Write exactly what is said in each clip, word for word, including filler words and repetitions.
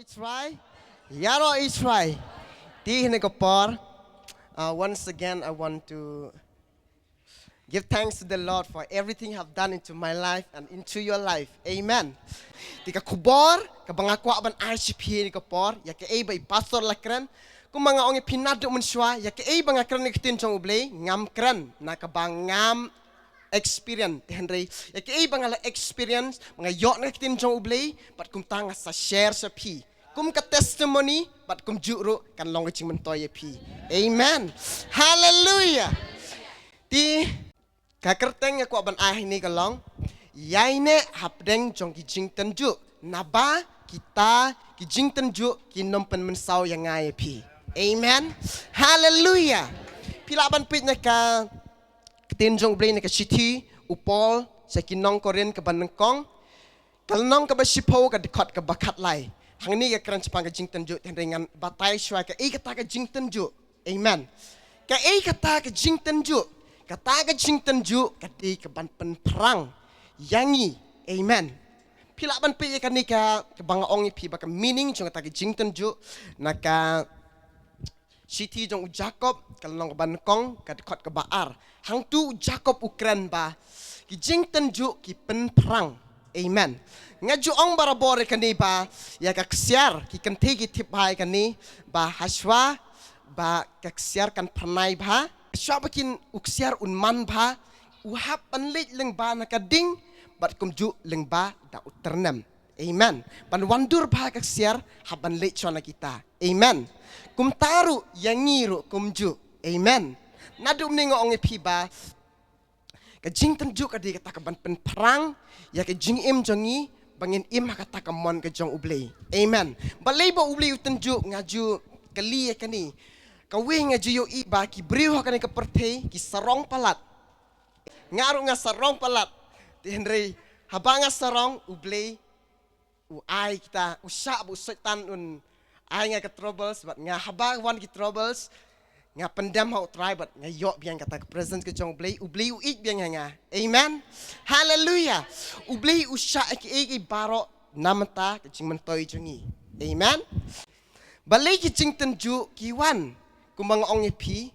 Try. Ïaroh i try. Te ha kane ka por, uh, once again, I want to give thanks to the Lord for everything have done into my life and into your life. Amen. Te ka khubor kaba nga kwah ban ai sha phi ha kane ka por, ïa kaei ba i pastor la kren. Kumba nga ong ïa phi naduh mynshuwa, ïa kaei ba nga kren na ka ktien jong U Blei, ngam kren na kaba ngam experience. Te hynrei ïa kaei ba nga la experience, ba nga ïoh na ka ktien jong U Blei, bad kumta nga sa share sha phi kum ka testimony, bad kumjuh ruh kan long ka jingmyntoi ïa phi. Amen. Hallelujah. Te ka kyrteng nga kwah ban ai ha kane ka long, Ïaineh hapdeng jong ki jingtynjuh, naba kita ki jingtynjuh kin ym pynmynsaw ïa nga ïa phi. Amen. Hallelujah. Phi lah ban peit na ka ktien jong U Blei na ka shithi u Paul sha ki nong Korinth kaba nyngkong, ka lynnong kaba shiphew, ka dkhot kaba khatlai. Hangne ka kren shaphang ka jingtynjuh, te hynrei ngan batai shuwa kaei kata ka jingtynjuh. Amen. Kaei kata ka jingtynjuh? Kata ka jingtynjuh ka dei kaban pynphrang ïa ngi. Amen. Phi lah ban peit ïa kane ka, kaba nga ong ïa phi ba ka meaning jong kata ka jingtynjuh na ka shithi jong u Jakob, ka lynnong kaba nyngkong, ka dkhot kaba ar. Hangtu u Jakob u kren ba ki jingtynjuh ki pynphrang. Amen. Nga ju ong barabor ïa kane ba, ïa ka ksiar, ki kynthei ki tip bha ïa kane ba hashwa ba ka ksiar kan phyrnai bha, hashwa ba kin, u ksiar un man bha, u hap ban leit lyngba na ka ding, bad kumjuh lyngba da u tyrnem. Amen. Ban wandur bha ka ksiar, hap ban leit shuwa na kita. Amen. Kumta ruh ïa ngi ruh kumjuh. Amen. Naduh mynne nga ong ïa phi ba ka jingtynjuh ka dei kata kaban pynphrang ïa ka jingim jong ngi, ba ngin im ha kata ka mon ka jong U Blei. Amen. Balei ba U Blei u tynjuh? Nga ju kylli ïa kane. Kawei, nga ju ïohi ba ki briew ha kane ka pyrthei ki sarong palat. Nga ruh nga sarong palat. Te hynrei haba nga sarong, U Blei u ai kita, u shah ba u Soitan un ai nga ka troubles, bad nga, haba wan ki troubles, nga pyndem ha U Trai, bad nga ïoh biang kata ka presence ka jong U Blei, U Blei u ïeit biang ha nga. Amen. Hallelujah. U Blei u shah ïa kiei kiei baroh namar ka jingmyntoi jong ngi. Amen. Balei ki jingtynjuh ki wan? Kumba nga ong ïa phi,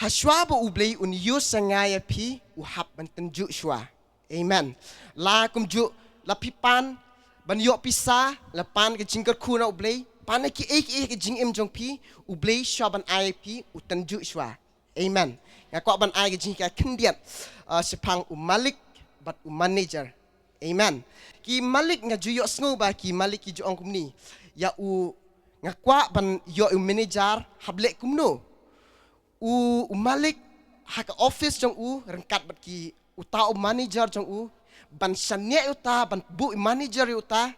hashwa ba U Blei un use ïa nga ïa phi, u hap ban tynjuh shuwa. Amen. La kumjuh, la phi pan ban ïoh pisa, la pan ka jingkyrkhu na U Blei, pan ïa kiei kiei ka jingim jong phi, U Blei shuwa ban ai ïa phi, u tynjuh shuwa. Amen. Nga kwah ban ai ka jinghikai khyndiat, uh, shaphang u malik bad u manager. Amen. Ki malik, nga ju ïohsngew ba ki malik ki ju ong kumne, ïa u, nga kwah ban ïoh u manager, hap leh kumno? U, u malik ha ka office jong u ryngkat bad ki, uta u manager jong u, ban shaniah ïa uta, ban buh u manager ïa uta,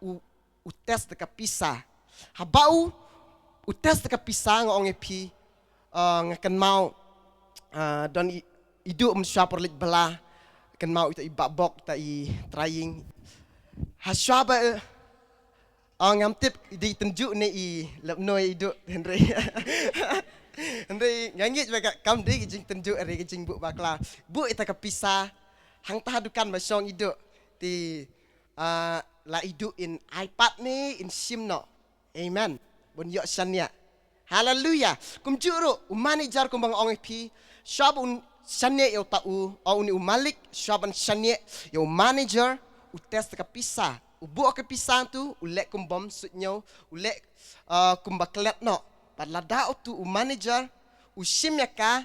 u, u test da ka pisa. Haba u, u test da ka pisa, nga ong ïa phi, uh, nga kynmaw, uh, don i, i duh mynshuwa por leit bylla, kynmaw ita i Bah Bok, ita i Trai Ïing. Hashwa ba, uh, oh, ngam tip i dei tynjuh ne i lap noi i duh, hynrei. Hynrei nga ngeit ba ka, kam dei ka jingtynjuh, hynrei ka jingbuh bakla. Buh ita ka pisa hangta ha dukan ba shong i duh. Te, ah, la i duh in ai pat ne in shim noh. Amen. Bun ïoh shaniah. Hallelujah. Kumjuh ruh, u manager kumba nga ong ïa phi, shuwa ba un shaniah ïa uta u, o une u malik, shuwa ban shaniah ïa u manager, u test ka pisa. U buh ka pisa tu, u leh kum bym suidñiew, u leh, uh, kumba klet noh. Bad lada utu u manager u shim ïa ka,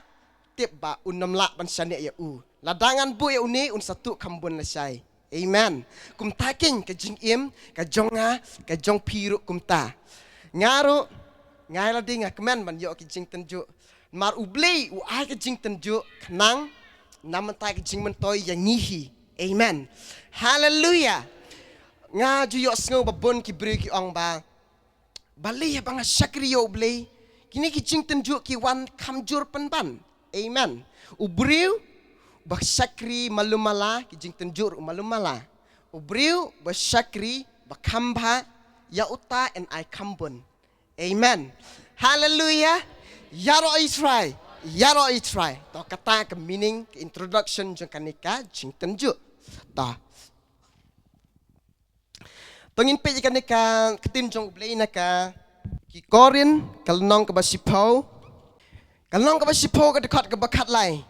tip ba un ym lah ban shaniah ïa u. Lada ngan buh ïa une, un sa tuh kham bun lashai. Amen. Kumta keiñ ka jingim ka jong nga, ka jong phi ruh kumta. Nga ruh, nga ïa lade nga kmen ban ïoh ki jingtynjuh. Namar U Blei u ai ka jingtynjuh khnang namar ka jingmyntoi ïa ngi hi. Amen. Hallelujah. Nga ju ïohsngew ba bun ki briew ki ong ba, balei haba nga shakri ïa U Blei, kine ki jingtynjuh ki wan kham jur pynban. Amen. U briew ba shakri malu mala, ki jingtynjuh ruh malu mala. U briew ba shakri ba kham bha, ïa uta yn ai kham bun. Amen. Hallelujah. Ïaroh i Trai. Ïaroh i Trai. To kata ka meaning, ka introduction jong kane ka jingtynjuh. To. To ngin peit ïa kane ka ktien jong U Blei na ka Ki Korinth, ka lynnong kaba shiphew. Ka lynnong kaba shiphew, ka dkhot kaba khatlai.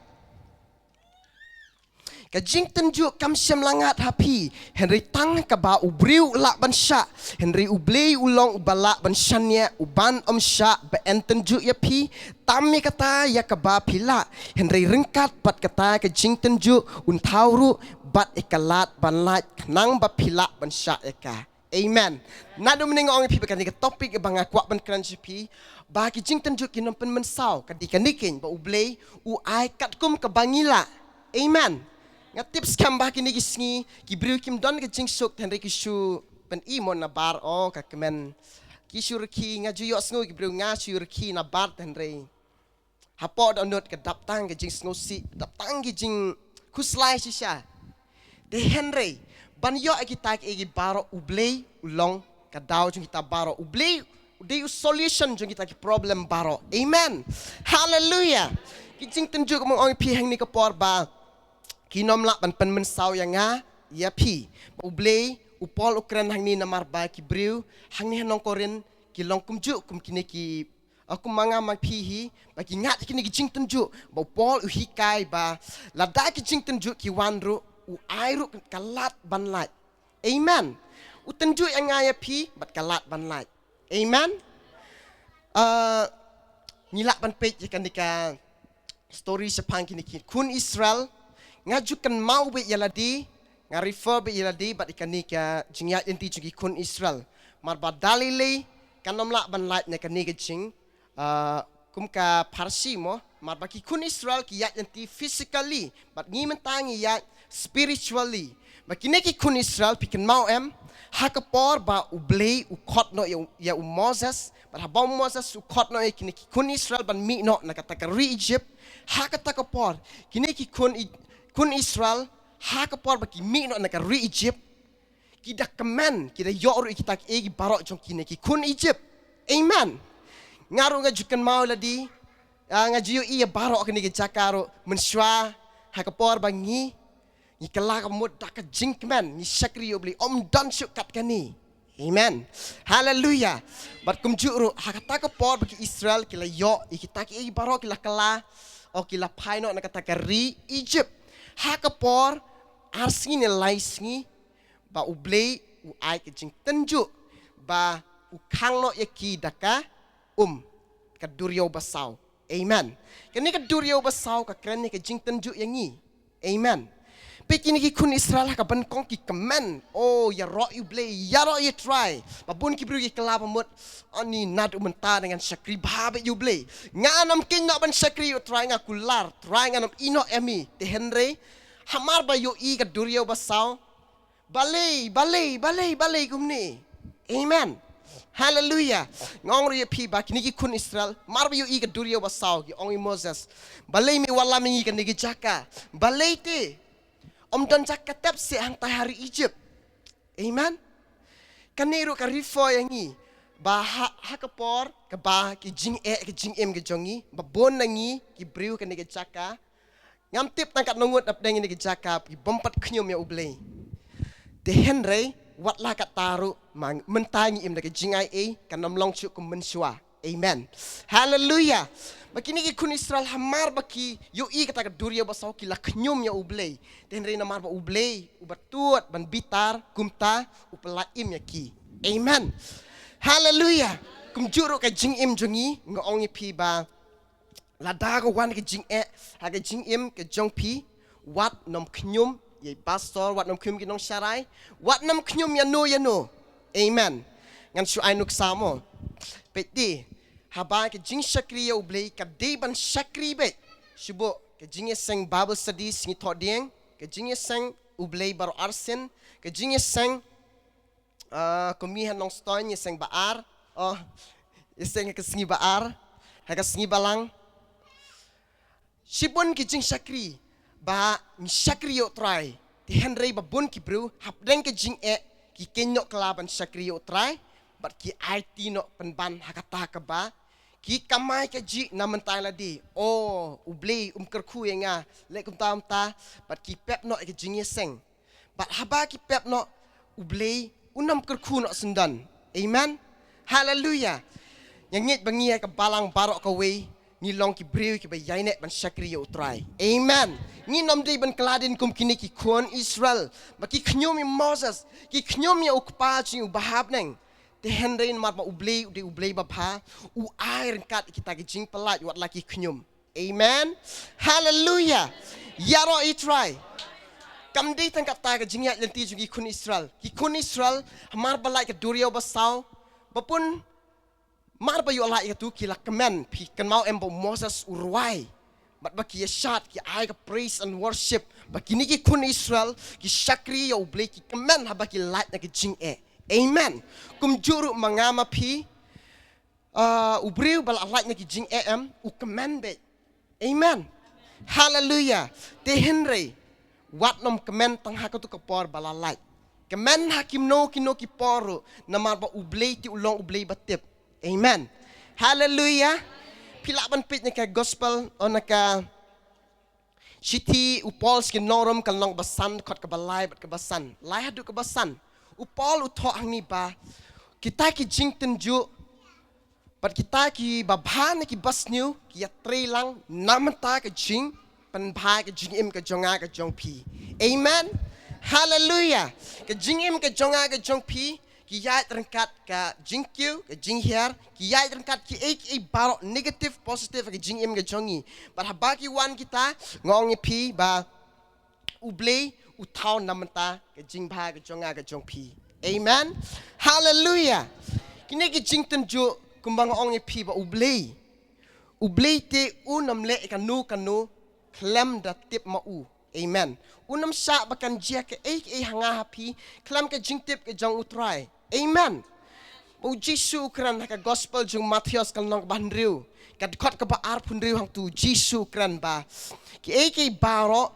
Ka jingtynjuh kam shym la ngat ha phi, hynrei tang kaba u briew u lah ban shah, hynrei U Blei u long uba lah ban shaniah, uban ym shah ba yn tynjuh ïa phi tam ïa kata ïa kaba phi lah, hynrei ryngkat bad kata ka jingtynjuh un thaw ruh bad ïa ka lad ban lait, khnang ba phi lah ban shah ïa ka. Amen. Naduh mynne nga ong ïa phi ba kane ka topic ba nga kwah ban kren sha phi, ba ki jingtynjuh kin ym pynmynsaw, ka dei kane keiñ ba U Blei u ai katkum kaba ngi lah. Amen. Nga tip skhem ba kine ki sngi ki briew kim don ka jingsuk, hynrei ki shu pyni mo nabar, oh, ka kmen. Ki shu rkhie, nga ju ïohsngew ki briew, nga shu rkhie nabar, hynrei hapoh dohnud ka dap tang ka jingsngewsih, dap tang ki jingkhuslai shisha. Te hynrei ban ïoh ïa kita kiei kiei baroh, U Blei u long ka daw jong kita baroh. U Blei u dei u solution jong kita ki problem baroh. Amen. Haleluia. Ki jingtynjuh, kumba nga ong ïa phi hangne ka por, ba kin ym lah ban pynmynsaw ïa nga ïa phi. Ba U Blei, u Paul u kren hangne namar ba ki briew hangne ha Nongkorinth ki long kumjuh kum kine ki, ah, kum ma nga ma phi hi, ba ki ngat ïa kine ki jingtynjuh, ba u Paul u hikai ba lada ki jingtynjuh ki wan ruh, u ai ruh ka lad ban lait. Amen. U tynjuh ïa nga ïa phi bad ka lad ban lait. Amen. Ah, ngi lah ban peit ïa kane ka story shaphang kine ki khun Israel. Nga ju kynmaw beit ïa lade, nga refer beit ïa lade bad ïa kane ka jingïaid lynti jong ki khun Israel. Namar ba da lei lei kan ym lah ban lait na kane ka jing, ah, kum ka pharshi mo, namar ba ki khun Israel ki ïaid lynti physically, bad ngi mynta ngi ïaid spiritually. Ba kine ki khun Israel, phi kynmaw em, ha ka por ba U Blei u khot noh ïa u, ïa u Moses, bad haba u Moses u khot noh ïa kine ki khun Israel ban mih noh na kata ka ri Egypt, ha kata ka por kine ki khun I-, khun Israel, ha ka por ba ki mih noh na ka ri Egypt, ki da kmen, ki da ïoh ruh ïa kita kiei kiei baroh jong kine ki khun Egypt. Amen. Nga ruh nga ju kynmaw lade, ah, nga ju ïohi ïa baroh kane ka jaka ruh mynshuwa, ha ka por ba ngi, ngi kylla ka mut da ka jingkmen, ngi shakri ïa U Blei, ym don shuh kat kane. Amen. Haleluia. Bad kumjuh ruh, ha kata ka por ba ki Israel ki la ïoh ïa kita kiei kiei baroh, ki la kylla, oh, ki la phai noh na kata ka ri Egypt. Ha ka por ar sngi ne lai sngi, ba U Blei u ai ka jingtynjuh, ba u khang noh ïa ki da ka um, ka duriaw basaw. Amen. Kane ka duriaw basaw ka kren ïa ka jingtynjuh ïa ngi. Amen. Peit kine ki khun Israel ha ka ban kong ki kmen, oh, ïaroh ïa U Blei, ïaroh ïa U Trai. Ba bun ki briew ki kylla ba mut, ani naduh mynta ngan shakri bha bha ïa U Blei. Ngan ym kynnoh ban shakri ïa U Trai, nga kular, Trai ngan ym ïehnoh ïa me. Te hynrei hamar ba ïohi ka duriaw basaw, balei, balei, balei, balei kumne. Amen. Haleluia. Nga ong ruh ïa phi ba kine ki khun Israel, mar ba ïohi ka duriaw basaw, ki ong ïa u Moses, balei me wallam ïa ngi kane ka jaka? Balei te? Ym don jaka tep seh hangtai ha ri Egypt. Amen. Kane ruh ka refer ïa ngi ba ha, ha ka por kaba ki jingeh, ki jingim ki jong ngi, ba bun na ngi ki briew kane ka jaka, ngam tip tang katno ngut na pdeng kane ka jaka, ki bym pat khñium ïa U Blei. Te hynrei wat la katta ruh, ma mynta ngi im da ka jingaiei, kan ym long shuh kum mynshuwa. Amen. Haleluia. Ba kine ki khun Israel hamar ba ki ïohi kata ka duriaw basaw ki la khñium ïa U Blei. Te hynrei namar ba U Blei uba tut ban bitar, kumta u pynlah im ïa ki. Amen. Haleluia. Kumjuh ruh ka jingim jong ngi, nga ong ïa phi ba lada ka wan ka jingeh ha ka jingim ka jong phi, wat nym khñium ïa i pastor, wat nym khñium ki nongsharai, wat nym khñium ïano ïano. Amen. Ngan shu ai nuksa mo. Peit te, haba ka jingshakri ïa U Blei ka dei ban shakri beit. Shu buh ka jingïaseng Bible study sngi Thohdieng, ka jingïaseng U Blei baroh arsien, ka jingïaseng, ah, kum ngi ha Nongstoiñ ïaseng ba ar. Oh, ïaseng ha ka sngi ba ar, ha ka sngi balang. Shibun ki jingshakri ba ngi shakri ïa U Trai. Te hynrei ba bun ki briew hapdeng ka jingeh ki kynnoh kylla ban shakri ïa U Trai, bad ki aiti noh pynban ha kata kaba ki kamai kajih na mynta ïa lade. Oh, U Blei um kyrkhu ïa nga, leh kumta kumta, bad ki pep noh ïa ka jingïaseng. Bad haba ki pep noh, U Blei Un ym kyrkhu noh syndon. Amen. Haleluya. Nga ngeit ba ngi ha ka balang baroh kawei ngi long ki briew kiba ïaineh ban shakri ïa U Trai. Amen. Ngim dei ban kylla dien kum kine ki khun Israel ba ki khñium ïa u Moses, ki khñium ïa U Kpa jong ngi uba ha bneng. Te hynrei namar ba U Blei u dei U Blei babha, u ai ryngkat ïa kita ki jingpyllait wat la ki khñium. Amen. Haleluya. Ïaroh ïa U Trai. Kam dei tang kata ka jingïaid lynti jong ki khun Israel. Ki khun Israel, hamar ba lait ka duriaw basaw, ba pun mar ba ïoh lait katu ki la kmen, phi kynmaw em ba u Moses u rwai. Bad ba ki ïa shad, ki ai ka praise and worship. Ba kine ki khun Israel ki shakri ïa U Blei, ki kmen haba ki lait na ka jingeh. Amen. Kumjuh ruh ma nga ma phi, ah, u briew ba la lait na ki jingeh em, u kmen beit. Amen. Haleluya. Te hynrei wat nym kmen tang ha katu ka por ba la lait. Kmen ha kino kino ki por ruh, namar ba U Blei te u long U Blei ba tip. Amen. Haleluya. Phi lah ban peit na ka gospel, o na ka shithi u Paul sha ki nong Rom, ka lynnong ba san, dkhot kaba lai bad kaba san. Lai haduh kaba san. U Paul u thoh hangne ba kita ki jingtynjuh bad kita kiba bha ne kiba sniew ki ïatrei lang na bynta ka jingpynbha, ka jingim ka jong nga ka jong phi. Amen. Haleluya. Ka jingim ka jong nga ka jong phi ki ïaid ryngkat ka jingkiew, ka jinghiar, ki ïaid ryngkat kiei kiei baroh, negative, positive, ka jingim ka jong ngi. Bad haba ki wan kita, nga ong ïa phi ba U Blei u thaw na bynta ka jingbha ka jong nga ka jong phi. Amen. Haleluya. Kine ki jingtynjuh kumba nga ong ïa phi ba U Blei, U Blei te un ym leh kano kano khlem da tip ma u. Amen. Un ym shah ba kan jia kaei kaei ha nga ha phi khlem ka jingtip ka jong U Trai. Amen. Ba U Jisu u kren ha ka gospel jong u Mathaios ka lynnong kaba hynriew, ka dkhot kaba arphew hynriew, hangtu U Jisu u kren ba kiei kiei baroh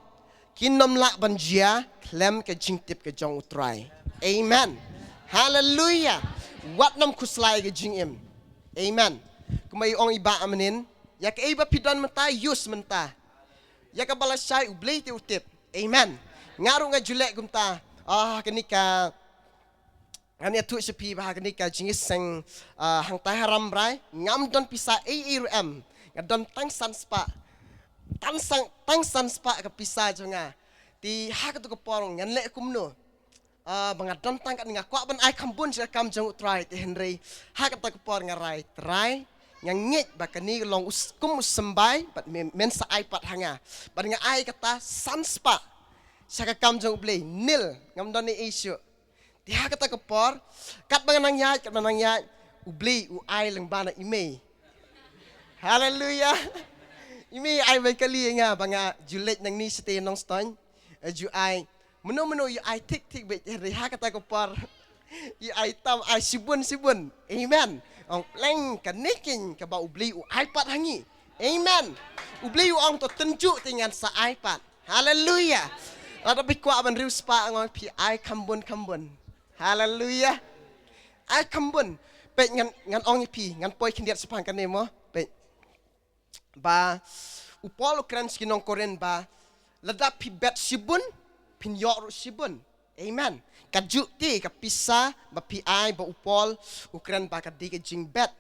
kin ym lah ban jia khlem ka jingtip ka jong U Trai. Amen. Haleluya. Wat nym khuslai ka jingim. Amen. Kumba i ong i Bah mynnin, ïa kaei ba phi don mynta, use mynta. Ïa kaba lashai U Blei te u tip. Amen. Nga ruh nga ju leh kumta. Ah, kane ka, ngan ïathuh sha phi ba ha kane ka jingïaseng, ah, hangtai ha Rambrai, ngam don pisa ei ei ruh em. Nga don tang san spah. Tang san, tang san spah ka pisa jong nga. Te ha katu ka por ngan leh kumno? Ah, ba nga don tang katne, nga kwah ban ai kham bun sha ka kam jong U Trai, te hynrei ha kata ka por nga rai, Trai, nga ngeit ba kane ka long u s-, kum u symbai, bad men, men sa ai pat ha nga. Bad nga ai kata san spah sha ka kam jong U Blei, nil, ngam don ei ei shuh. Te ha kata ka por, katba nga nang ïaid, katba nga nang ïaid, U Blei u ai lyngba na i mei. Haleluya. I mei ai bai kali ïa nga ba nga ju leit nangne shatei Nongstoiñ. Eh, ju ai. Mano mano i ai thik thik beit, hynrei ha kata ka por i ai tam, ai shibun shibun. Amen. Ong pleng, kane keiñ kaba U Blei u ai pat ha ngi. Amen. U Blei u ong to tynjuh te ngan sa ai pat. Haleluya. Lada phi kwah ban riewspah, nga ong phi ai kham bun kham bun. Haleluya. Ai kham bun. Peit, ngan, ngan ong ïa phi, ngan poi khyndiat shaphang kane mo. Peit. Ba u Paul u kren sha ki nong Korinth ba lada phi bet shibun, phin ïoh ruh shibun. Amen. Kajuh te ka pisa ba phi ai, ba u Paul u kren ba ka dei ka jingbet.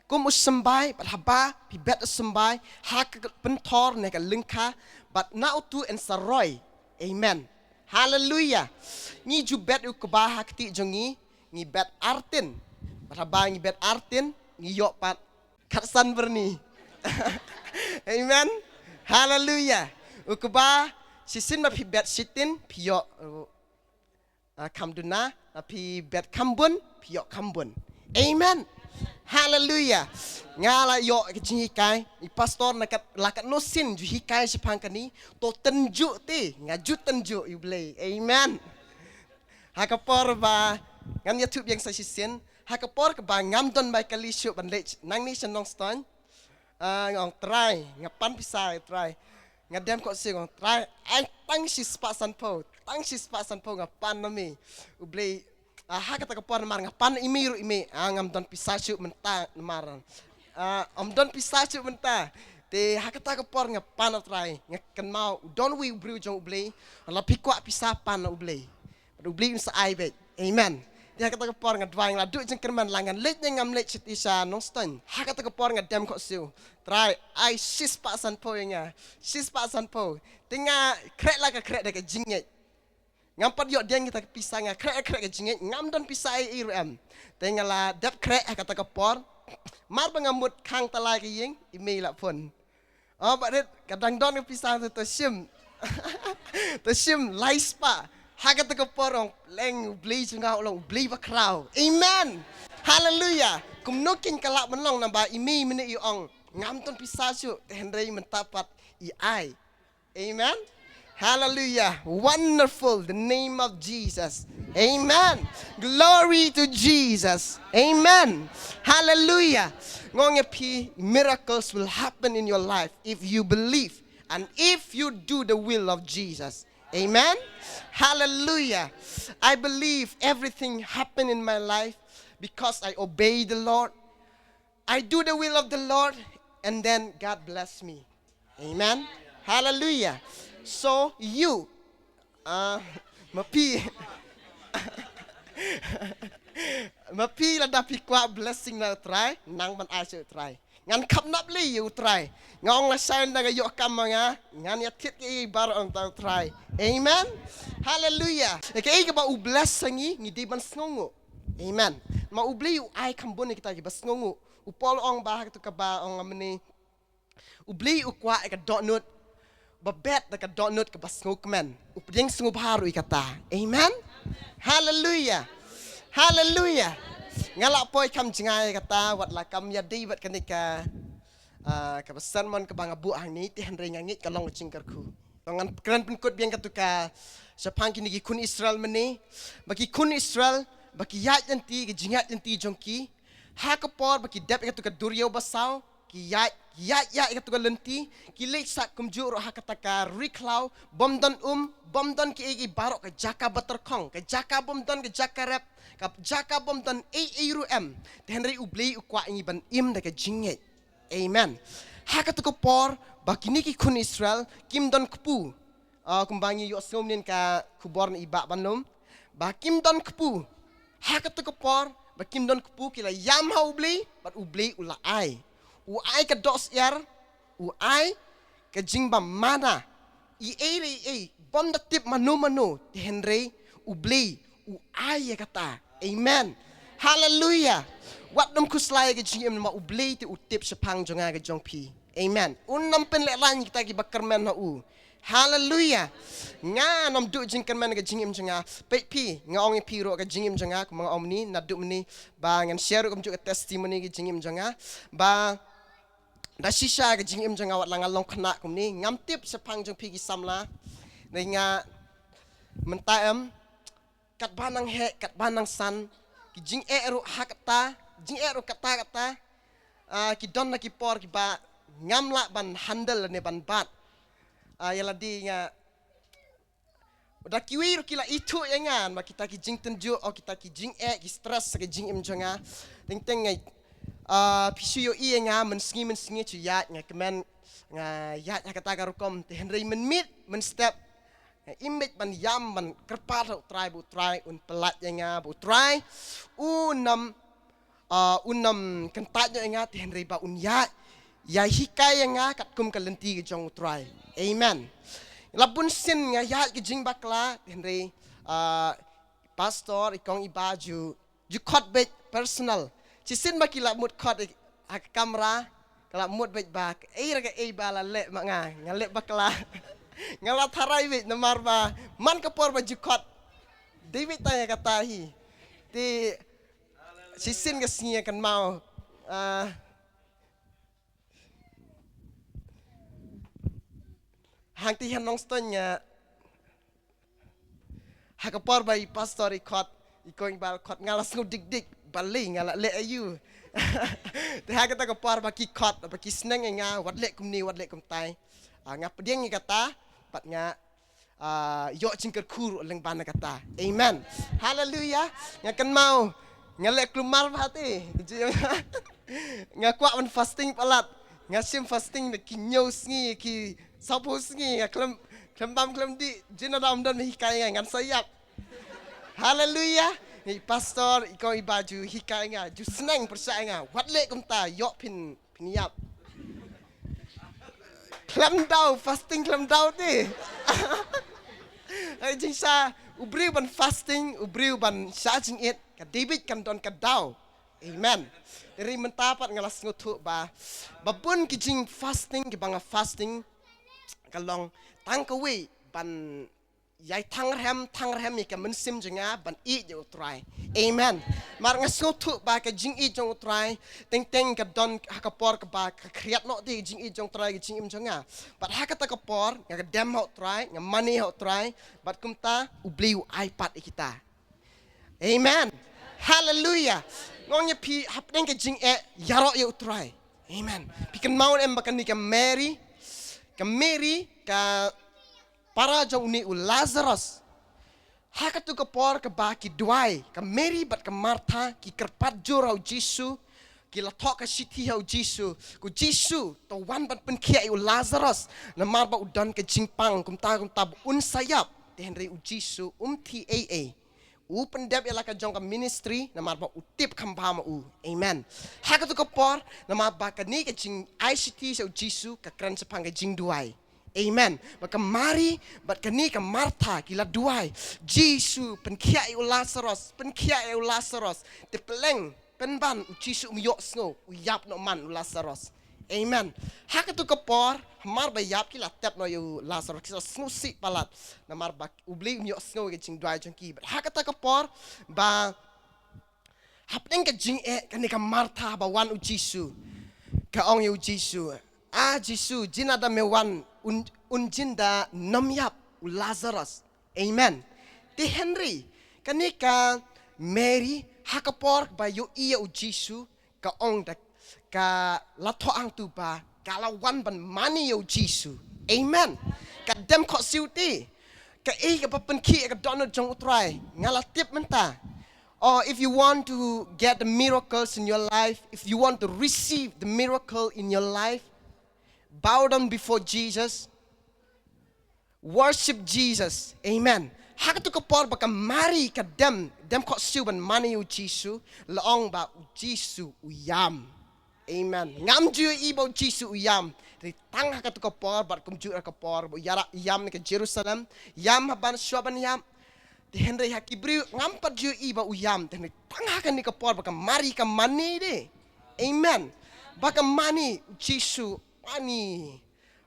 Kum u symbai, bad haba phi bet u symbai ha ka pynthor ne ka lyngkha, bad na utu yn sa roi. Amen. Haleluya. Ngi ju bet u kba ha kti jong ngi, ngi bet artin. Bad haba ngi bet artin, ngi ïoh pat khatsan byrni. Amen. Haleluya. U kba, shisien ba phi bet shitin, phi ïoh, uh, ah, kham duna, ba phi bet kham bun, phi ïoh kham bun. Amen. Haleluya. Nga la ïoh ka jinghikai, i pastor na kat, la katno sien ju hikai shaphang kane, to tynjuh te, nga ju tynjuh ïa U Blei. Amen. Ha ka por ba, ngan ïathuh biang sa shisien, ha ka por kaba ngam don bai kali shuh ban leit nangne sha Nongstoiñ. Ah, nga ong Trai, nga pan pisa, Trai. Nga dem khohsiew, nga ong Trai, ai tang shispah sanphew, tang shispah sanphew nga pan na me. U Blei, ah, ha kata ka por namar nga pan i mei ruh i mei, ah, ngam don pisa shuh mynta namar. Ah, ym don pisa shuh mynta. Te ha kata ka por nga pan, Trai, nga kynmaw u don uwei u briew jong U Blei, la phi kwah pisa pan na U Blei. Bad U Blei un sa ai beit. Amen. Te ha kata ka por nga duwai, nga la duh jingkyrmen, la ngan leit ne ngam leit sha, sha Nongstoiñ. Ha kata ka por nga dem khohsiew. Trai, ai shispah sanphew ïa nga. Shispah sanphew. Te nga khreh la ka khreh da ka jingngeit. Ngam pat ïoh dieng kita ki pisa, nga khreh khreh ka jingngeit, ngam don pisa ei ei ruh em. Te nga la dep khreh ha kata ka por. Mar ba nga mut khang tylli ka ïing, i mei la phone. Oh, Bah Rit, ka dang don ka pisa, to, to shim. To shim lai spah. Ha kata ka por ong, leng U Blei jong nga u long U Blei bakhraw. Amen. Hallelujah. Kumno kein ka lah ban long, naba i mei mynne i ong, ngam don pisa shuh, te hynrei mynta pat i ai. Amen. Hallelujah. Wonderful, the name of Jesus. Amen. Glory to Jesus. Amen. Hallelujah. Nga ong ïa phi, miracles will happen in your life if you believe and if you do the will of Jesus. Amen. Hallelujah. I believe everything happened in my life because I obey the Lord. I do the will of the Lord, and then God bless me. Amen. Hallelujah. So you, uh, ma phi, ma phi lada phi kwah blessing na u Trai, nang ban ai sha u Trai. Ngan khapnap lei ïa u Trai. Nga ong lashai ynda nga ïoh kam ma nga, ngan ïa thied kaei baroh na u Trai. Amen. Hallelujah. Kaei kaba u bless ïa ngi, ngi dei ban sngewnguh. Amen. Ma U Blei u ai kham bun ïa kita kiba sngewnguh. U Paul u ong ba ha katu kaba ong mynne, U Blei u kwah ïa ka dohnud ba bet da ka dohnud kaba sngewkmen. U pdiang sngewbha ruh ïa kata. Amen. Hallelujah. Hallelujah. Nga la poi kham jngai ïa kata, wat la kam ïadei bad kane ka, ah, kaba sermon kaba nga buh hangne, te hynrei nga ngeit ka long ka jingkyrkhu. Ngan kren pynkut biang katu ka shaphang kine ki khun Israel mynne. Ba ki khun Israel, ba ki ïaid lynti, ka jingïaid lynti jong ki. Ha ka por ba ki dep ïa katu ka duriaw basaw, ki ïaid, ki ïaid ïa katu ka lynti, ki leit sah kumjuh ruh ha kata ka ri khlaw, bym don um, bym don kiei kiei baroh, ka jaka ba tyrkhong, ka jaka bym don ka jaka rep, ka jaka bym don ei ei ruh em. Te hynrei U Blei u kwah ïa ngi ban im da ka jingngeit. Amen. Ha katu ka por ba kine ki khun Israel kim don kpu. Ah, kumba ngi ïohsngew mynnin ka khubor na i Bah Banlum, ba kim don kpu. Ha katu ka por ba kim don kpu, ki la ïam ha U Blei, bad U Blei u la ai. U ai ka doh syiar, u ai ka jingbym mana. I ei re i ei, bym da tip mano mano, te hynrei U Blei u ai ïa kata. Amen. Hallelujah. Wat nym khuslai ïa ka jingim, namar U Blei te u tip shaphang jong nga ka jong phi. Amen. Un nym pynlehrain kita kiba kyrmen ha u. Hallelujah. Nga ngam duh jingkyrmen ka jingim jong nga. Peit phi, nga ong ïa phi ruh ka jingim jong nga, kumba nga ong mynne, naduh mynne ba ngan share ruh kumjuh ka testimony ka jingim jong nga. Ba da shisha ka jingim jong nga, wat la nga long khynnah kumne, ngam tip shaphang jong phi ki samla. Dei nga mynta em, katba nang heh, katba nang san, ki jingeh ruh ha kata, jingeh ruh kata kata, ah, ki don na ki por kiba ngam lah ban handle ne ban bat. Ah, ïa lade nga, da kiwei ruh ki la ithuh ïa nga, ba kita ki jingtynjuh, oh, kita ki jingeh, ki stress ha ka jingim jong nga. Teng teng nga, ah, phi shu ïohi ïa nga, mynsngi mynsngi shu ïaid, nga kmen, nga ïaid ha kata ka rukom, te hynrei mynmiet mynstep nga im beit ban ïam, ban kyrpad ha u Trai, ba u Trai un pyllait ïa nga, ba u Trai un nym, ah, un nym kyntait noh ïa nga, te hynrei ba un ïa, ïa hikai ïa nga katkum ka lynti ka jong u Trai. Amen. La bun sien nga ïaid ka jingbakla, te hynrei, ah, pastor, i kong i bah ju ju khot beit personal. Shisien ba ki la mut khot ha ka kamra, ka la mut beit ba, ei ra ka ei ba la leh ma nga, nga leh bakla. Nga la tharai beit namar ba man ka por ba ju khot, dei beit tang ïa kata hi. Te shisien ka sngi nga kynmaw, ah, hangtei ha Nongstoiñ nga, ha ka por ba i pastor i khot, i kong i bah khot, nga la sngew dik dik, balei nga la leh aïu. Te ha kata ka por ba ki khot, ba ki sneng ïa nga, wat leh kumne, wat leh kumtai. Ah, nga pdiang ïa kata, bad nga, ah, ïoh jingkyrkhu lyngba na kata. Amen. Hallelujah. Nga kynmaw, nga leh kulmar bha te. Nga kwah ban fasting palat. Nga shim fasting da ki hynñiew sngi, ki sawphew sngi, nga khlem, khlem bam khlem dih, jin da ym don ba hikai nga, ngan sa ïap. Hallelujah. Ni pastor, i kong i ba ju hikai nga, ju sneng pyrshah nga. Wat leh kumta, ïoh phin, phin ïap. Khlem daw, fasting khlem daw te. Ai jingshah, u briew ban fasting, u briew ban shah jingit, ka dei beit kan don ka daw. Amen. Te mynta pat nga la sngewthuh ba, ba bun ki jing fasting, kiba nga fasting, ka long tang kawei ban ïai thang rhem, thang rhem ïa ka mynsiem jong nga ban ïeit ïa u Trai. Amen. Mar nga sngewthuh ba ka jingïeit jong u Trai, teng teng ka don ha ka por kaba ka khriat noh te ka jingïeit jong u Trai, ka jingim jong nga. Bad ha kata ka por, nga ka dem ha u Trai, nga mane ha u Trai, bad kumta, u Blei u ai pat ïa kita. Amen. Hallelujah. Nga ong ïa phi hapdeng ka jingeh, ïaroh ïa u Trai. Amen. Phi kynmaw em ba kane ka Mary, ka Mary, ka para jong une u Lazarus. Ha katu ka por kaba ki duwai, ka Mary bad ka Martha, ki kyrpad jur ha u Jisu, ki la thoh ka shithi ha u Jisu. Ko Jisu, to wan ban pynkhiah ïa u Lazarus, namar ba u don ka jingpang, kumta kumta ba un sa ïap. Te hynrei u Jisu, um thied ei ei. U pyndep ïa la ka jong ka ministry, namar ba u tip kham bha ma u. Amen. Ha katu ka por, namar ba kane ka jingai shithi sha u Jisu, ka kren shaphang ka jingduwai. Amen. Ba ka Mari, bad kane ka Martha, ki la duwai. Jisu, pynkhiah ïa u Lazarus, pynkhiah ïa u Lazarus. Te pylleng, pynban, u Jisu um ïohsngew, u ïap noh man u Lazarus. Amen. Ha katu ka por, hamar ba ïap ki la tep noh ïa u Lazarus, ki sa sngewsih palat. Namar ba u Blei um ïohsngew ïa ka jingduwai jong ki. Bad ha kata ka por, ba hapdeng ka jingeh kane ka Martha ba wan u Jisu. Ka ong ïa u Jisu. A Jisu, jin lada me wan un, un jin da nym ïap u Lazarus. Amen. Te hynrei, kane ka Mary, ha ka por ba ïohi ïa u Jisu, ka ong da, ka la thoh hangtu ba, ka la wan ban mane ïa u Jisu. Amen. Ka dem khohsiew te. Kaei kaba pynkhih ïa ka dohnud jong u Trai. Nga la tip mynta. Or if you want to get the miracles in your life, if you want to receive the miracle in your life, bow down before Jesus. Worship Jesus. Amen. Ha katu ka por ba ka Mari ka dem, dem khohsiew ban mane ïa u Jisu, la ong ba u Jisu u ïam. Amen. Ngam ju ïohi ba u Jisu u ïam. Te tang ha katu ka por, bad kumjuh ha ka por, ba u ïarap ïam na ka Jerusalem, ïam ha ban shuwa ban ïap. Te hynrei ha ki briew, ngam pat ju ïohi ba u ïam. Te hynrei tang ha kane ka por, ba ka Mari ka mane de. Amen. Ba ka mane, u Jisu, mane.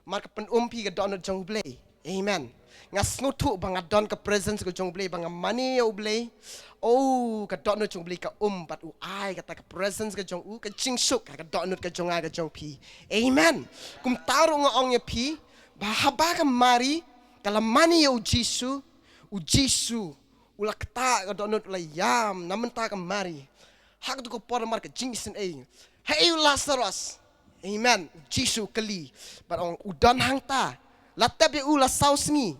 Mar ka pyn-um phi ka dohnud jong u Blei. Amen. Nga sngewthuh ba nga don ka presence ka jong u Blei, ba nga mane ïa u Blei. Oh, ka dohnud jong u Blei ka um, bad u ai kata ka presence ka jong u, ka jingsuk, ka dohnud ka jong nga ka jong phi. Amen. Kumta ruh nga ong ïa phi, ba haba ka Mari, ka la mane ïa u Jisu, u Jisu, u la ktah ka dohnud u la ïam, na mynta ka Mari. Ha katu ka por mar ka jingisynei. Hei u Lazarus. Amen. U Jisu u kylli. Bad ong u don hangta. La tep ïa u la saw sngi.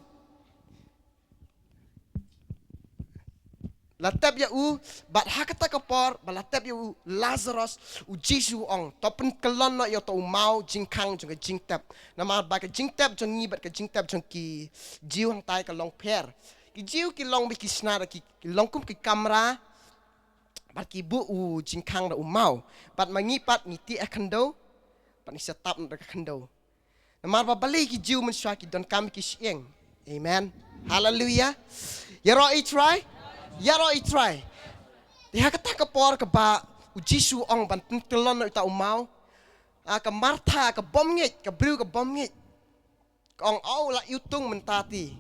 La tep ïa u, bad ha kata ka por, ba la tep ïa u Lazarus, u Jisu u ong. To pynkyllon noh ïa uta u maw jingkhang jong ka jingtep. Namar ba ka jingtep jong ngi bad ka jingtep jong ki Jiw hangtai ka long pher. Ki Jiw ki long bad ki shna da ki, ki long kum ki kamra, bad ki buh u jingkhang da u maw. Bad ma ngi pat ngi tih ha khyndew, bad ngi sa tap noh da ka khyndew. Namar ba balei ki Jiw mynshuwa ki donkam ki shyieng. Amen. Hallelujah. Ïaroh i Trai. Ïaroh i Trai. Te ha kata ka por kaba u Jisu u ong ban pynkyllon noh ïa uta u maw. Ah, ka Martha ka bym ngeit, ka briew ka bym ngeit. Ka ong, oh, la iwtung mynta te.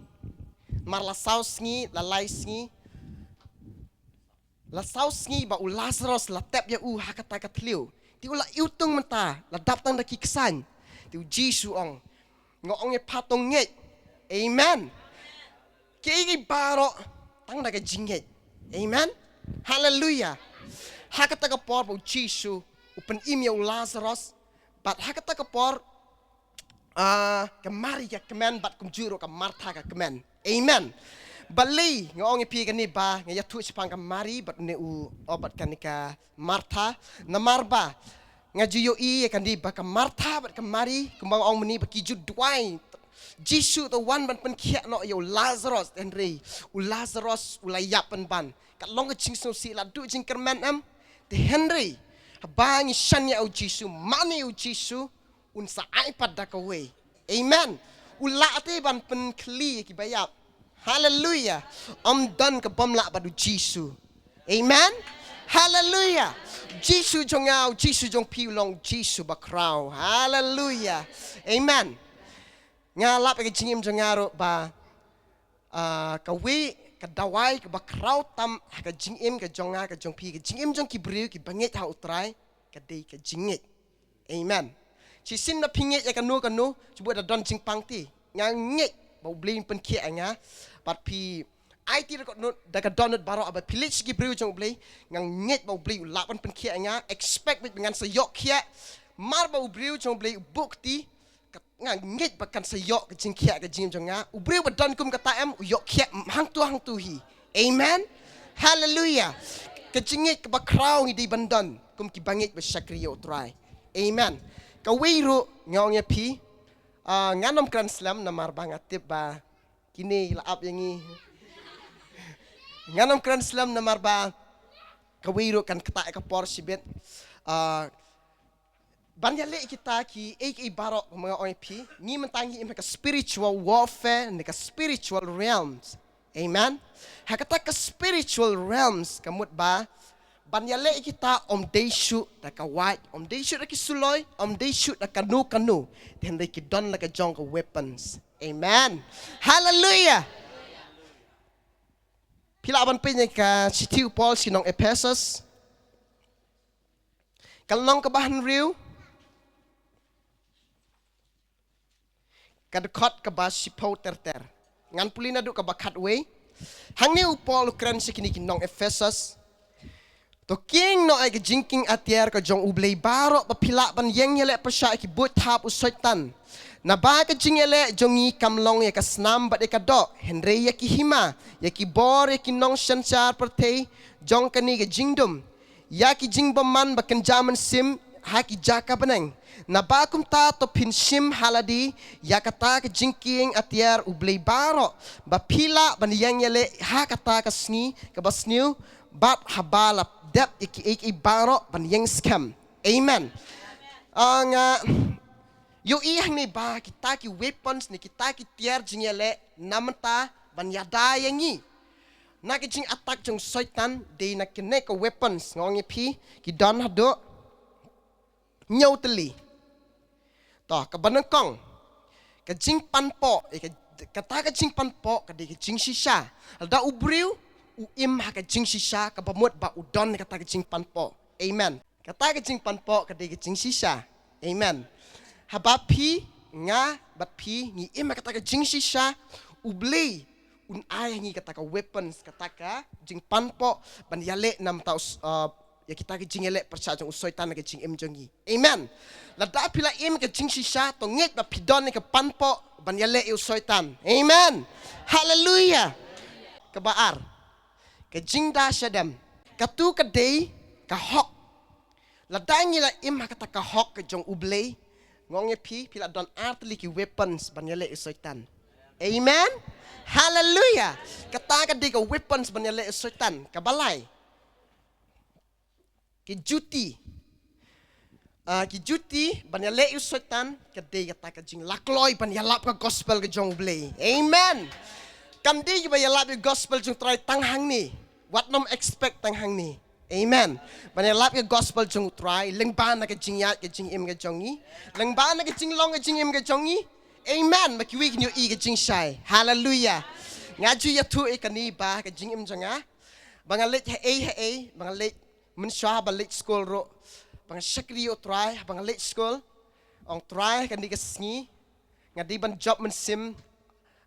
Mar la saw sngi, la lai sngi. La saw sngi ba u Lazarus la tep ïa u ha kata ka thliew. Te u la iwtung mynta, la dap tang da ki ksain. Te u Jisu u ong. Nga ong ïa pha to ngeit. Amen. Kiei kiei baroh tang da ka jingngeit. Amen. Hallelujah. Ha kata ka por ba u Jisu u pynim ïa u Lazarus. Bad ha kata ka por, ah, ka Mari ka kmen bad kumjuh ruh ka Martha ka kmen. Amen. Balei nga ong ïa phi kane ba nga ïathuh shaphang ka Mari bad une u, oh, bad kane ka Martha. Namar ba nga ju ïohi ïa kane ba ka Martha bad ka Mari, kumba nga ong mynne ba ki ju duwai. Jisu to wan ban pynkhiah noh ïa u Lazarus, hynrei u Lazarus u la ïap pynban. Ka long ka jingsngewsih la duh jingkyrmen em. Te hynrei haba ngi shaniah ïa u Jisu, mane ïa u Jisu, un sa ai pat da kawei. Amen. U lah te ban pynkhih ïa kiba ïap. Haleluia. Ym don ka bym lah bad u Jisu. Amen. Haleluia. Jisu jong nga, u Jisu jong phi u long Jisu bakhraw. Haleluia. Amen. Nga lap ïa ka jingim jong nga ruh ba, ah, kawei ka dawai kaba khraw tam ha ka jingim ka jong nga, ka jong phi, ka jingim jong ki briew kiba ngeit ha u Trai, ka dei ka jingngeit. Amen. Shisien ba phi ngeit ïa kano kano, shu buh da don jingpang te. Nga ngeit ba U Blei un pynkhiah ïa nga. Bad phi aiti da ka dohnud, da ka dohnud baroh, haba phi leit sha ki briew jong U Blei, nga ngeit ba U Blei u lah ban pynkhiah ïa nga, expect beit ba ngan sa ïoh khiah. Mar ba u briew jong U Blei u buh kti, ka, nga ngeit ba kan sa ïoh ka jingkhiah ha ka jingim jong nga. U briew ba don kum kata em, u ïoh khiah hangto hangto hi. Amen. Haleluia. Ka jingngeit kaba khraw ngi dei ban don kum kiba ngeit ba shakri ïa u Trai. Amen. Kawei ruh nga ong ïa phi, ah, ngan ym kren slem namar ba nga tip ba kine la ap ïa ngi. Ngan ym kren slem namar ba kawei ruh kan ktah ïa ka por shibit. Ah, ban ïaleh kita kiei kiei baroh, ma nga ong ïa phi, ngi mynta ngi im ha ka spiritual warfare ne ka spiritual realms. Amen. Ha kata ka spiritual realms ka mut ba ban ïaleh kita ym dei shuh da ka wait, ym dei shuh da ki suloi, ym dei shuh da kano kano. Te hynrei ki don la ka jong ka weapons. Amen. Haleluia. Phi lah ban peit ïa ka shithi u Paul sha ki nong Ephesus, ka lynnong kaba hynriew, ka dkhot kaba shiphew ter ter. Ngan pule naduh kaba khatwei. Hangne u Paul u kren sha kine ki nong Ephesus. To kieng noh ïa ka jingkieng atiar ka jong U Blei baroh ba phi lah ban ïeng ïaleh pyrshah ïa ki buit thap u Soitan. Naba ka jingïaleh jong ngi kam long ïa ka snam bad ïa ka doh, hynrei ïa ki hima, ïa ki bor, ïa ki nongsynshar pyrthei jong kane ka jingdum, ïa ki jingbymman ba kynja mynsiem ha ki jaka bneng. Naba kumta to phin shim ha lade ïa kata ka jingkieng atiar U Blei baroh ba phi lah ban ïeng ïaleh ha kata ka sngi kaba sniew, bad haba la dep ïa kiei kiei baroh ban ïeng skhem. Amen. Ah, nga ïohi hangne ba kita ki weapons ne kita ki tiar jingïaleh na mynta ban ïada ïa ngi na ka jingattack jong u Soitan, dei na kine ka weapons, nga ong ïa phi, ki don haduh hynñiew tylli. To, kaba nyngkong, ka jingpanpoh, eh, ka, kata ka jingpanpoh ka dei ka jingshisha. Lada u briew u im ha ka jingshisha, kaba mut ba u don kata ka jingpanpoh. Amen. Kata ka jingpanpoh ka dei ka jingshisha. Amen. Haba phi, nga bad phi ngi im ha kata ka jingshisha, U Blei un ai ha ngi kata ka weapons, kata ka jingpanpoh ban ïaleh na mynta u s-, uh, ïa kita ki jingïaleh pyrshah jong u Soitan ha ka jingim jong ngi. Amen. Lada phi la im ha ka jingshisha, to ngeit ba phi don ïa ka panpoh ban ïaleh ïa u Soitan. Amen. Haleluia. Kaba ar, ka jingda shadem. Katu ka dei ka hok. Lada ngi la im ha kata ka hok ka jong U Blei, nga ong ïa phi, phi la don ar tylli ki weapons ban ïaleh ïa u Soitan. Amen. Haleluia. Kata ka dei ka weapons ban ïaleh ïa u Soitan. Kaba lai, ki juti. Ah, ki juti ban ïaleh ïa u Soitan ka dei kata ka jinglakloi ban ïalap ka gospel ka jong U Blei. Amen. Kam dei ba ïalap ïa ka gospel jong u Trai tang hangne. Wat nym expect tang hangne. Amen. Ban ïalap ïa ka gospel jong u Trai lyngba na ka jingïaid ka jingim ka jong ngi, lyngba na ka jinglong ka jingim ka jong ngi. Amen. Ba kiwei kin ïohi ka jingshai. Haleluia. Nga ju ïathuh ïa kane ba ka jingim jong nga, ba nga leit haei haei, ba nga leit mynshuwa ba leit skul ruh, ba nga shakri ïa u Trai, ba nga leit skul. Ong Trai, kane ka sngi nga dei ban jop mynsiem,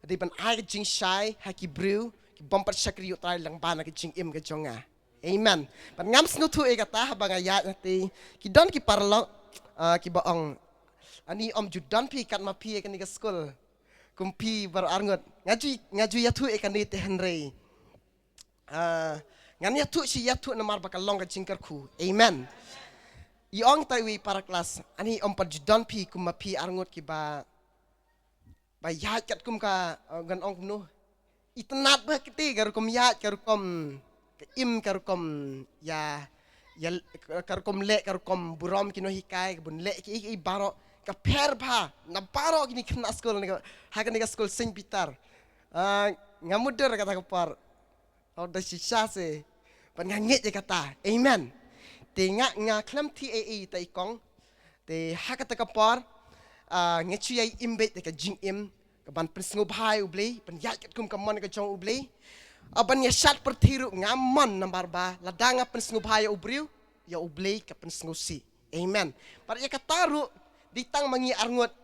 dei ban ai ka jingshai ha ki briew ki bym pat shakri ïa u Trai lyngba na ka jingim ka jong nga. Amen. Bad ngam sngewthuh ïa kata haba nga ïaid hangtei, ki don ki paralok, ah, kiba ong, ani ym ju don phi kat ma phi ha kane ka skul kum phi baroh arngut. Nga ju, nga ju ïathuh ïa kane te hynrei, ah, ngan ïathuh shi ïathuh namar ba ka long ka jingkyrkhu. Amen. I ong tai wi para klas, ani ym pat ju don phi kum ma phi arngut kiba, ba ïaid katkum ka, uh, ngan ong kumno, itynnad ba kti ka rukom ïaid, ka rukom Ka im ka rukom ïa, ïa, ka rukom leh, ka rukom burom ki nonghikai, ka bun leh ki, ki, ki baroh, ka pher bha na baroh kine ki khynnah skul ne ka, ha kane ka skul Saint Peter. Ah, nga mutdur kata ka por. Tang da shisha se. Ban nga ngeit ïa kata. Amen. Te nga, nga khlem thiah ei ei ïa kata i kong. Te ha kata ka por, ah, nga shu ïai im beit da ka jingim kaban pynsngewbha ïa U Blei, ban ïaid katkum ka mon ka jong U Blei. Ah, ban ïa shad pyrthei ruh nga mon namar ba lada nga pynsngewbha ïa u briew, ïa U Blei ka pynsngewsih. Amen. Bad ïa kata ruh, dei tang ma ngi arngut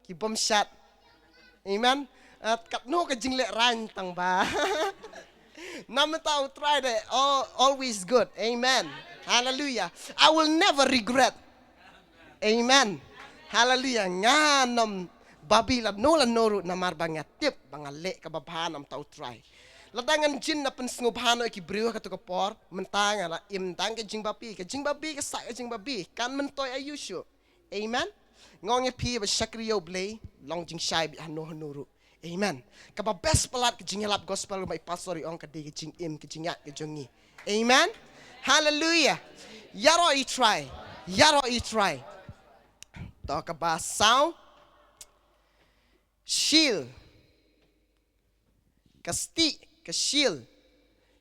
ki bym shad. Amen. Ah, katno ka jingleh rain tang ba. Namar ta U Trai de, oh, always good. Amen. Hallelujah. I will never regret. Amen. Hallelujah. Ngan ym babi lano lano ruh namar ba nga tip ba nga leh kaba bha namar ta U Trai. Lada ngan jin na pynsngewbha noh ïa ki briew ha kato ka por, mynta nga la im tang ka jingbabi, ka jingbabi ka sah ka jingbabi, kan myntoi aïu shuh. Amen. Nga ong ïa phi ba shakri ïa U Blei, long jingshai beit hano hano ruh. Amen. Kaba best palat ka jingïalap gospel ba i pastor i ong ka dei ka jingim, ka jingïaid ka jong ngi. Amen. Hallelujah. Ïaroh i Trai. Ïaroh i Trai. To kaba saw. Shield. Ka stieh, ka shield.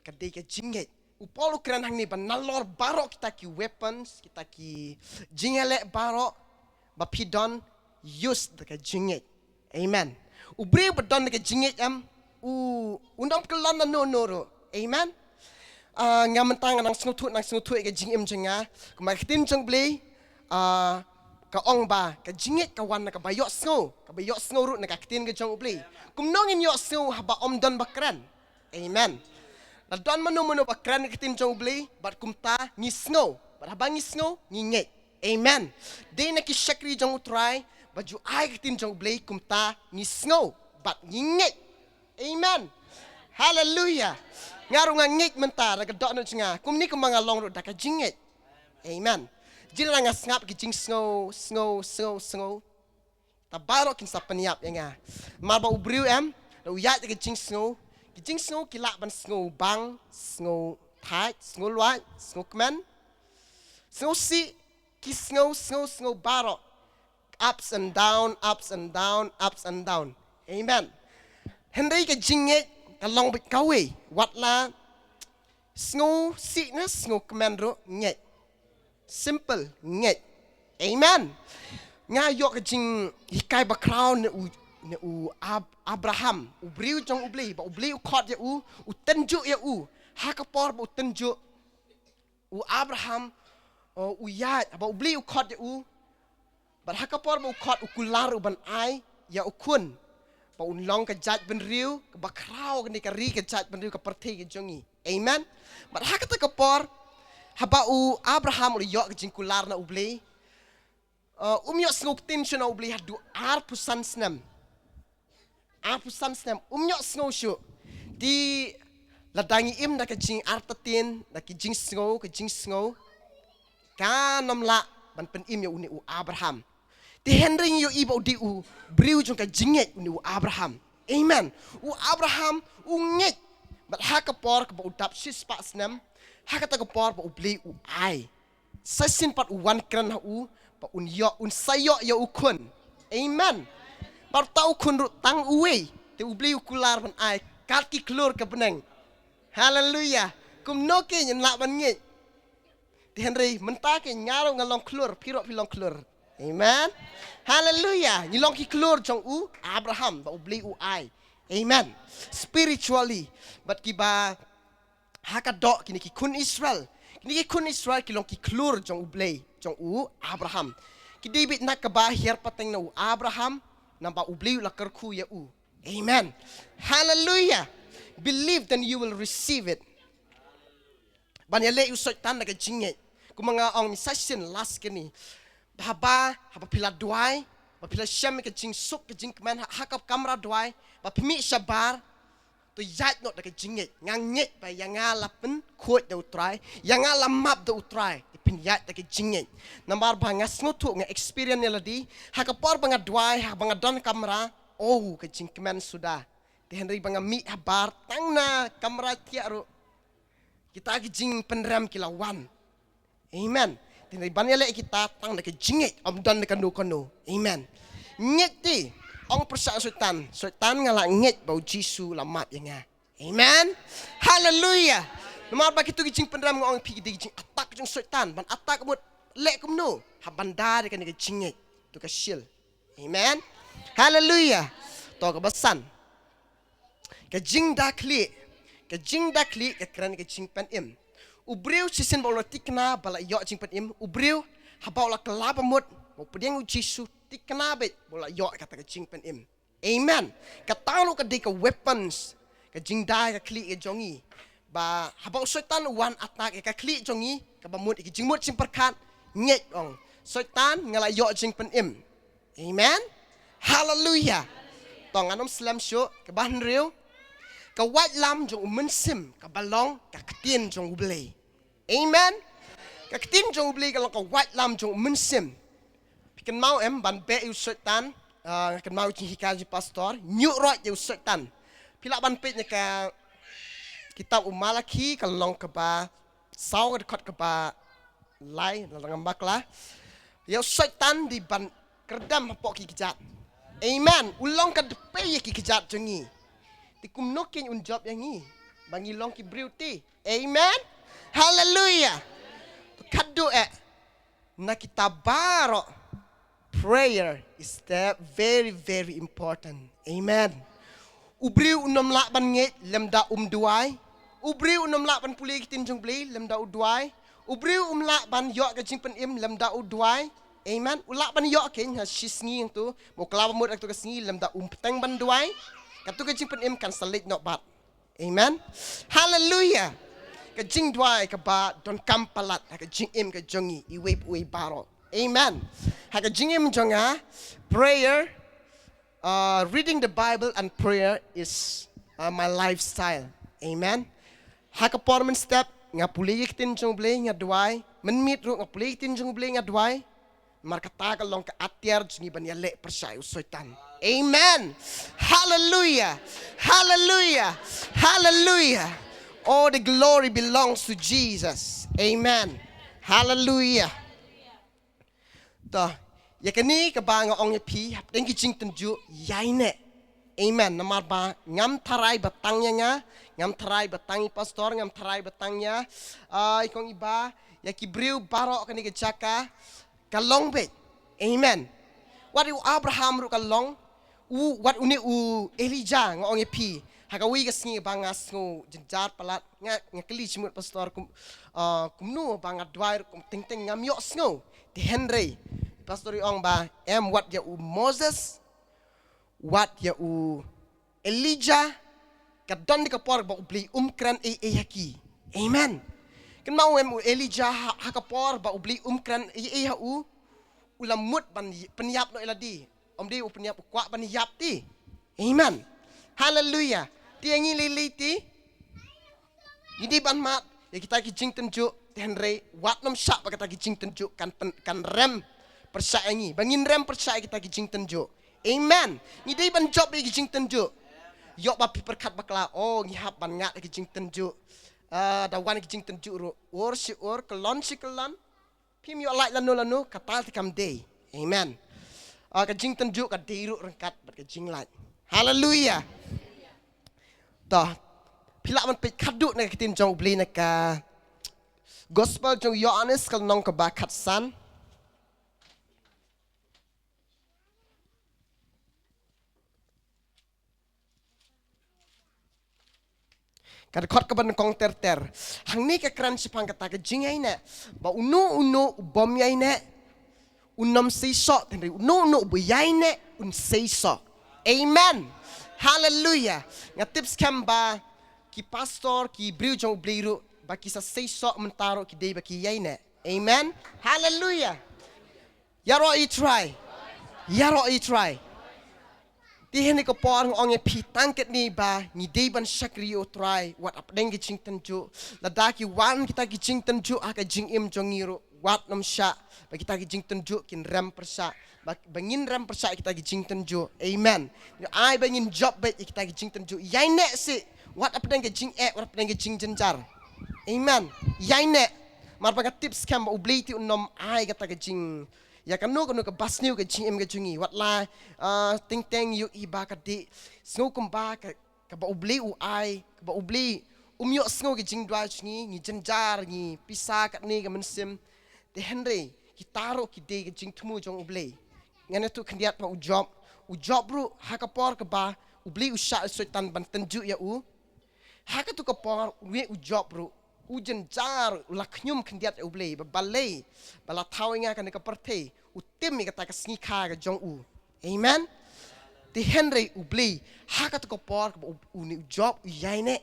Ka dei ka jingngeit. U Paul u kren hangne ba nalor baroh kita ki weapons, kita ki jingïaleh baroh, ba phi don, use da ka jingngeit. Amen. U briew ba don da ka jingngeit em, u, un ym kyllon na no no ruh. Amen. Ah, nga mynta nga nang sngewthuh, nang sngewthuh ïa ka jingim jong nga. Kumba ka ktien jong U Blei, ah, ka ong ba ka jingngeit ka wan na kaba ïohsngew, kaba ïohsngew ruh na ka ktien ka jong U Blei. Kumno ngin ïohsngew haba ym don ba kren? Amen. La don mano mano ba kren ka ktien jong U Blei, bad kumta ngi sngew. Bad haba ngi sngew, ngi ngeit. Amen. Dei na ki shakri jong U Trai ba ju ai ka ktien jong U Blei, kumta ngi sngew bad ngi ngeit. Amen. Hallelujah. Nga ruh nga ngeit mynta da ka dohnud jong nga. Kumne kumba nga long ruh da ka jingngeit. Amen. Jin la nga sngap ki jingsngew, sngew, sngew, sngew. Ta baroh kin sa pynïap ïa nga. Namar ba u briew em, la u ïaid da ki jingsngew. Ki jingsngew ki lah ban sngew bang, sngew thait, sngew lwait, sngew kmen. Sngew sih, ki sngew, sngew, sngew baroh. Ups and down, ups and down, ups and down. Amen. Hynrei ka jingngeit ka long beit kawei. Wat la sngew sih ne sngew kmen ruh ngeit. Simple, ngeit. Amen. Nga ïoh ka jinghikai bakhraw na u, na u Ab-, Abraham, u briew jong U Blei, ba U Blei u khot ïa u, u tynjuh ïa u. Ha ka por ba u tynjuh, u Abraham, uh, u ïaid, ba U Blei u khot ïa u. Bad ha ka por ba u khot, u kular u ban ai ïa u khun. Ba un long ka jaitbynriew kaba khraw, kane ka ri ka jaitbynriew ka pyrthei ka jong ngi. Amen. Bad ha kata ka por, haba u Abraham u la ïoh ka jingkular na U Blei, uh, um ïohsngew ktien shuh na U Blei haduh arphew san snem. Arphew san snem, um ïohsngew shuh. Te lada ngi im da ka jingartatien, da ka jingsngew, ka jingsngew, kan ym lah ban pynim ïa une u Abraham. Te hynrei ngi ïohi ba u dei u briew jong ka jingngeit une u Abraham. Amen. U Abraham u ngeit. Bad ha ka por kaba u dap shispah snem, ha kata ka por ba U Blei u ai. Sa shisien pat u wan kren ha u, ba un ïoh, un sa ïoh ïa u khun. Amen. Bad uta u khun ruh tang uwei, te U Blei u kular ban ai kat ki khlur ka bneng. Haleluya. Kumno kein yn lah ban ngeit? Te hynrei mynta kein nga ruh nga long khlur, phi ruh phi long khlur. Amen. Haleluya. Ngi long ki khlur jong u Abraham, ba U Blei u ai. Amen. Spiritually. Bad kiba ha ka doh kine ki khun Israel. Kine ki khun Israel ki long ki khlur jong U Blei, jong u Abraham. Ki dei beit na kaba hiar pateng na u Abraham, namar ba U Blei u la kyrkhu ïa u. Amen. Hallelujah. Believe, then you will receive it. Ban ïaleh ïa u Soitan da ka jingngeit. Kumba nga ong mynta shisien last kane. Haba, haba phi la duwai, ba phi la shem ka jingsuk, ka jingkmen, ha, ha ka kamra duwai, ba phi mih shabar, to ïaid noh da ka jingngeit. Nga ngeit ba ïa nga la pynkhuid da U Trai, ïa nga la map da U Trai, te phin ïaid da ka jingngeit. Namar ba nga sngewthuh, nga experience ïa lade, ha ka por ba nga duwai, haba nga don kamra, oh, ka jingkmen suda. Te hynrei ba nga mih habar, tang na kamra thiah ruh. Kita ki jingpynrem ki la wan. Amen. Te ban ïaleh kita tang da ka jingngeit, ym don da kano kano. Amen. Ngeit te, ong pyrshah Soitan, Soitan, nga la ngeit ba u Jisu la map ïa nga. Amen. Haleluia. Namar ba kitu ki jingpynrem nga ong ïa phi ki dei ki jing attack jong Soitan, ban attack mut leh kumno, ha ban da da kane ka jingngeit. To ka shield. Amen. Haleluia. To kaba san. Ka jingda khlieh. Ka jingda khlieh ka kren ka jingpynim. U briew shisien ba u la thikna ba la ïoh jingpynim. U briew haba u la kylla ba mut ba u pdiang u Jisu, thikna beit ba u la ïoh kata ka jingpynim. Amen. Kata ruh ka dei ka weapons, ka jingda ka khlieh ka jong ngi. Ba haba u Soitan u wan attack ïa ka khlieh jong ngi, kaba mut ïa ki jingmut jingpyrkhat, ngeit ong Soitan, nga la ïoh jingpynim. Amen. Haleluia. To ngan ym slem shuh, kaba hynriew. Ka waitlam jong u mynsiem kaba long ka ktien jong U Blei. Amen. Ka ktien jong U Blei ka long ka waitlam jong u mynsiem. Phi kynmaw em ban beh ïa u Soitan, ah, nga kynmaw jinghikai jong pastor, ñiuh roit ïa u Soitan. Phi lah ban peit na ka kitab u Malaki ka long kaba saw ka dkhot kaba lai, la ngam bakla. Ïa u Soitan dei ban kyrdem hapoh ki kjat. Amen. U long ka dpei ïa ki kjat jong ngi. Te kumno kein un jop ïa ngi ba ngi long ki briew te. Amen. Haleluia. Khadduh eh na kita baroh, prayer is the very, very important. Amen. U briew un ym lah ban ngeit lymda um duwai. U briew un ym lah ban pule ki ktien jong U Blei lymda u duwai. U briew um lah ban ïoh ka jingpynim lymda u duwai. Amen. U lah ban ïoh kein ha shi sngi hangto, ba u kylla ba mut ha kato ka sngi lymda um bteng ban duwai. Kato ka jingpynim kan sa leit noh bad. Amen. Haleluia. Ka jingduwai kaba donkam palat ha ka jingim ka jong ngi iwei pa iwei baroh. Amen. Ha ka jingim jong nga, prayer, uh, reading the Bible and prayer is, uh, my lifestyle. Amen. Ha ka por mynstep nga pule ïa ki ktien jong U Blei, nga duwai. Mynmiet ruh nga pule ïa ki ktien jong U Blei, nga duwai. Namar kata ka long ka atiar jong ngi ban ïaleh pyrshah ïa u Soitan. Amen. Haleluia. Haleluia. Haleluia. All the glory belongs to Jesus. Amen. Haleluia. To, ïa kane kaba nga ong ïa phi, hapdeng ki jingtynjuh, ïaineh. Amen. Namar ba ngam tharai ba tang ïa nga, ngam tharai ba tang ïa i pastor, ngam tharai ba tang ïa, ah, i kong i bah, ïa ki briew baroh kane ka jaka, ka long beit. Amen. Wat u Abraham ruh ka long, u, wat une u Elijah, nga ong ïa phi. Ha kawei ka sngi ba nga sngew jynjar palat, nga, nga kylli jingmut pastor kum, ah, kumno ba nga duwai ruh kum teng teng ngam ïohsngew. Te hynrei pastor i ong ba em wat ïa u Moses, wat ïa u Elijah, ka don da ka por ba U Blei um kren ei ei ha ki. Amen. Kynmaw em u Elijah ha, ha ka por ba U Blei um kren ei ei ha u, u la mut ban y-, pynïap noh ïa lade. Ym dei u pynïap, u kwah ban ïap te. Amen. Haleluia. Te ïa ngi lei lei te, ngi dei ban mad ïa kita ki jingtynjuh, te hynrei wat nym shah ba kita ki jingtynjuh kan pyn-, kan rem pyrshah ïa ngi. Ba ngin rem pyrshah ïa kita ki jingtynjuh. Amen. Ngi dei ban jop ïa ki jingtynjuh. Ïoh ba phi pyrkhat bakla, oh, ngi hap ban ngat ïa ki jingtynjuh. Ah, da wan ki jingtynjuh ruh, ur shi ur, kyllon shi kyllon. Phim ïoh lait lano lano, kata te kam dei. Amen. Ah, ka jingtynjuh ka dei ruh ryngkat bad ka jinglait. Haleluia. To, phi lah ban peit khadduh na ka ktien jong U Blei na ka Gospel jong u Ïoannis ka lynnong kaba khatsan. Ka dkhot kaba nyngkong ter ter. Hangne ka kren shaphang kata ka jingïaineh. Ba uno uno u bym ïaineh, un nym seisoh, te hynrei uno uno uba ïaineh un seisoh. Amen. Haleluia. Nga tip skhem ba ki pastor, ki briew jong U Blei ruh, ba ki sa seisoh mynta ruh ki dei ba ki ïaineh. Amen. Haleluia. Ïaroh ïa U Trai. Ïaroh ïa U Trai. Te ha kane ka por nga ong ïa phi tang katne ba ngi dei ban shakri ïa U Trai wat hapdeng ki jingtynjuh. Lada ki wan kita ki jingtynjuh ha ka jingim jong ngi ruh, wat nym shah ba kita ki jingtynjuh kin rem pyrshah. Ba, ba ngin rem pyrshah ïa kita ki jingtynjuh. Amen. Ngi ai ba ngin jop beit ïa kita ki jingtynjuh. Ïaineh seh wat hapdeng ka jingeh, wat hapdeng ka jingjynjar. Amen. Ïaineh. Namar ba nga tip skhem ba U Blei te un ym ai kata ka jing, ïa kano kano kaba sniew ka jingim ka jong ngi. Wat la, ah, teng teng ïohi ba ka dei sngew kumba ka, kaba U Blei u ai, kaba U Blei um ïohsngew ka jingduwai jong ngi, ngi jynjar, ngi pisa katne ka mynsiem. Te hynrei kita ruh ki dei ka jingthmu jong U Blei. Ngan ïathuh khyndiat ba u Job, u Job ruh ha ka por kaba U Blei u shah ïa u Soitan ban tynjuh ïa u, ha katu ka por une u Job ruh u jynjar, u la khñium khyndiat ïa U Blei ba balei ba la thaw ïa nga kane ka pyrthei, u tim ïa kata ka sngi kha ka jong u. Amen. Te hynrei U Blei ha katu ka por kaba u, une u Job u ïaineh,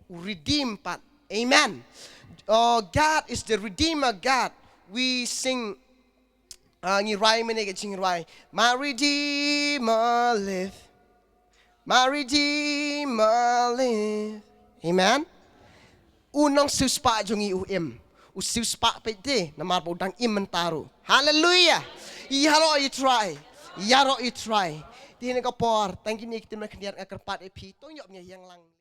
u redeem pat. Amen. Oh, God is the redeemer God. We sing, ah, ngi rwai mynne ka jingrwai, "My Redeemer live. My Redeemer live." Amen. U nongsiewspah jong ngi u im. U siewspah peit te namar ba u dang im mynta ruh. Haleluia. Ïaroh ïa U Trai. Ïaroh ïa U Trai. Te ha kane ka por, tang kine ki ktien khyndiat nga kyrpad ïa phi, to ngin ïoh ban ïeng lang.